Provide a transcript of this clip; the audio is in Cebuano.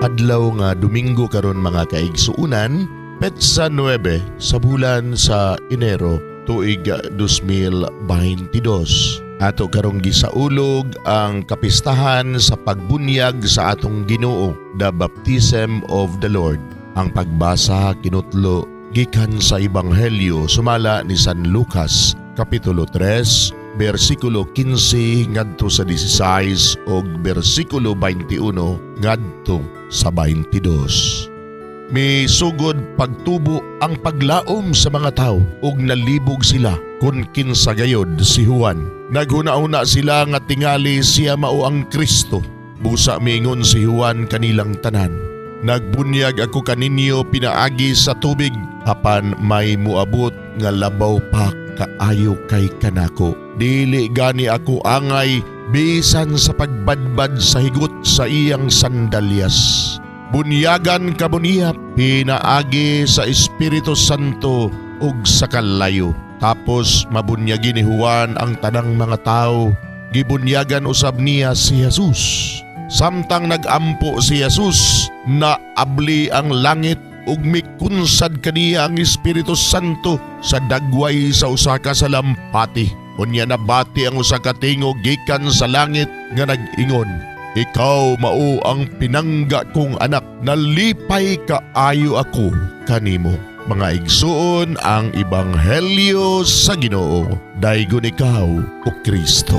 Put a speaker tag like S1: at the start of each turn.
S1: Adlaw nga Domingo karon, mga kaigsuunan, petsa 9 sa bulan sa Enero, tuig 2022. Ato karong gisaulog ang kapistahan sa pagbunyag sa atong Ginoo, the baptism of the Lord. Ang pagbasa kinutlo gikan sa Ebanghelyo sumala ni San Lucas, kapitulo 3, bersikulo 15 ngadto sa 16 ug bersikulo 21 ngadto sa 22. Misugod pagtubo ang paglaom sa mga tao ug nalibog sila kung kinsa gayod si Juan. Naghuna-huna sila nga tingali siya mao ang Kristo. Busa miingon si Juan kanilang tanan, "Nagbunyag ako kaninyo pinaagi sa tubig, apan may muabot nga labaw pa kaayo kay kanako. Dili gani ako angay bisan sa pagbadbad sa higot sa iyang sandalyas. Bunyagan kamo niya pinaagi sa Espiritu Santo ug sa kalayo." Tapos mabunyagi ni Juan ang tanang mga tao, gibunyagan usab niya si Jesus. Samtang nagampo si Jesus, naabli ang langit ug mikunsad kaniya ang Espiritu Santo sa dagway sa usa ka salampati. Unya nabati ang usa ka tingog gikan sa langit nga nag-ingon, "Ikaw mao ang pinangga kong anak, nalipay kaayo ako kanimo." Mga igsuon, ang Ebanghelyo sa Ginoo. Daygon ikaw, O Kristo.